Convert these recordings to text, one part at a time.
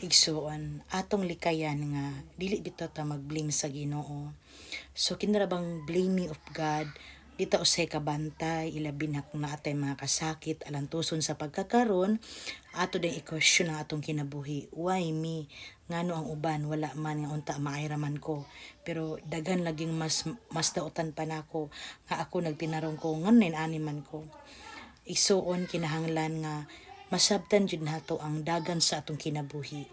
Igsuon, atong likayan nga dili bitaw ta mag-blame sa Ginoo. So kinara bang blaming of God, di ta usay kabantay, ilabi na kung naa tay mga kasakit alantuson sa pagkakaron, ato din i-question ang atong kinabuhi. Why me? Ngano ang uban wala man, nga unta maay ra man ko? Pero daghan laging mas dautan pa nako nga ako nagtinarong ko ngano ani man ko. Igsuon, kinahanglan nga masabtan jud nato ang dagan sa atong kinabuhi.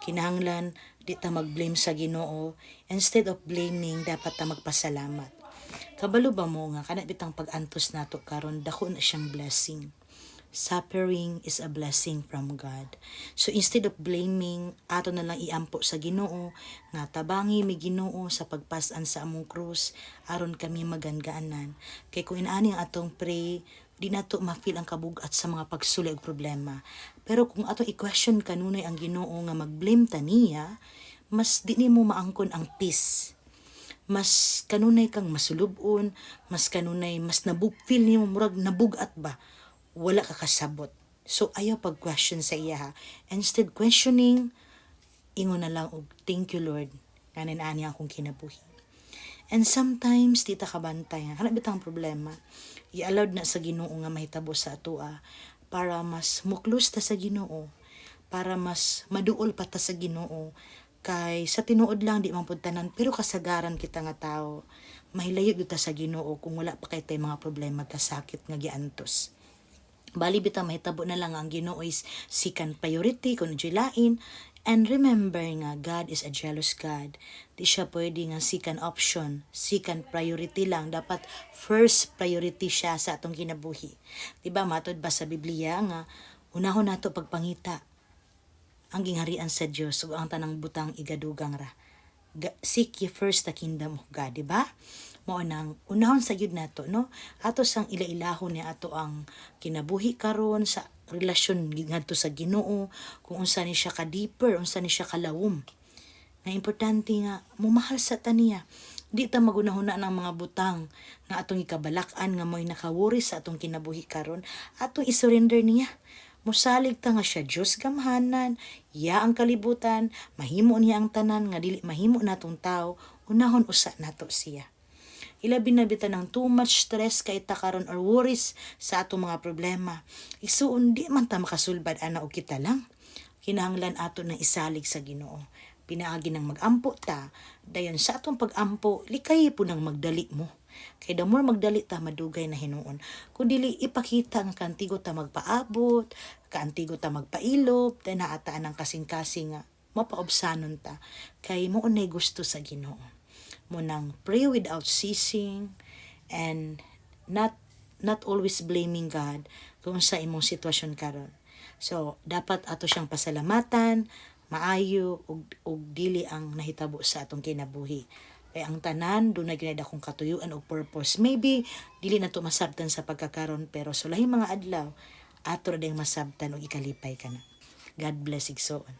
Kinahanglan di ta mag-blame sa Ginoo. Instead of blaming, dapat ta magpasalamat. Kabalo ba mo nga kana bitang pag-antos nato karon, dako na siyang blessing? Suffering is a blessing from God. So instead of blaming, ato na lang iampo sa Ginoo nga tabangi mi, Ginoo, sa pagpasan sa among krus aron kami magangaanan. Kay kung inaani ang atong pray, di nato ma-feel ang kabugat sa mga pagsulay og problema. Pero kung atong i-question kanunay ang Ginoo nga mag-blame ta niya, mas di nimo maangkon ang peace. Mas kanunay kang masulubon, mas kanunay mas nabug feel nimo murag nabugat ba? Wala ka kasabot. So ayaw pag-question sa iya ha. Instead questioning, ingon na lang og "Thank you, Lord. Kanin ani akong kinabuhi." And sometimes di ta kabantay nga kana bitang problema i-allowed na sa Ginoo nga mahitabo sa atoa para mas mo-close ta sa Ginoo, para mas maduol pa ta sa Ginoo. Kay sa tinuod lang, di man pud tanan, pero kasagaran kita nga tao mahilayo gyud ta sa Ginoo kung wala pa kay tay mga problema, kasakit nga giantos. Bali bitaw mahitabo na lang ang Ginoo is second priority kung medyo lain. And remember nga God is a jealous God. Di siya pwede nga second option, second priority lang. Dapat first priority siya sa atong kinabuhi. Di ba matod ba sa Biblia nga unahon nato pagpangita ang gingharian sa Dios ug ang tanang butang igadugang ra? Seek ye first the kingdom of God, di ba? Mao nang unahon sa gyud nato, no? Ato sang ila-ilahon niya ato ang kinabuhi karon sa relasyon ngadto sa Ginoo, kung unsa ni siya ka deeper, unsa ni siya kalawom. Nga importante nga mumahal sa ta niya. Di ta magunahuna ng mga butang nga atong ikabalak-an nga mo'y nakawori sa atong kinabuhi karon, atong isurrender niya. Musalig ta nga siya Dios gamhanan, iya ang kalibutan, mahimo niya ang tanan nga dili mahimo natong tao, unahon usa nato siya. Ilabi na bitaw ng too much stress kay ta karon or worries sa atong mga problema. Igsuon, di man ta makasulbad ana og kita lang. Kinahanglan ato nang isalig sa Ginoo. Pinaagi ng magampo ta, dayon sa atong pagampo, likay po nang magdali mo. Kay the more magdali ta, madugay na hinuon. Kung dili, ipakita nga kaantigo ta magpaabot, kaantigo ta magpailob, dahil naataan ang kasing-kasing nga mapaobsanon ta. Kay mao nay gusto sa Ginoo. Mao nang pray without ceasing and not always blaming God kung sa imong sitwasyon karon. So, dapat ato siyang pasalamatan, maayo ug dili ang nahitabo sa atong kinabuhi. Kay ang tanan dunay gyud akong katuyuan og purpose. Maybe dili na to masabtan sa pagkakaron, pero sulahing mga adlaw ato ra ding masabtan ug ikalipay ka na. God bless, igsoon.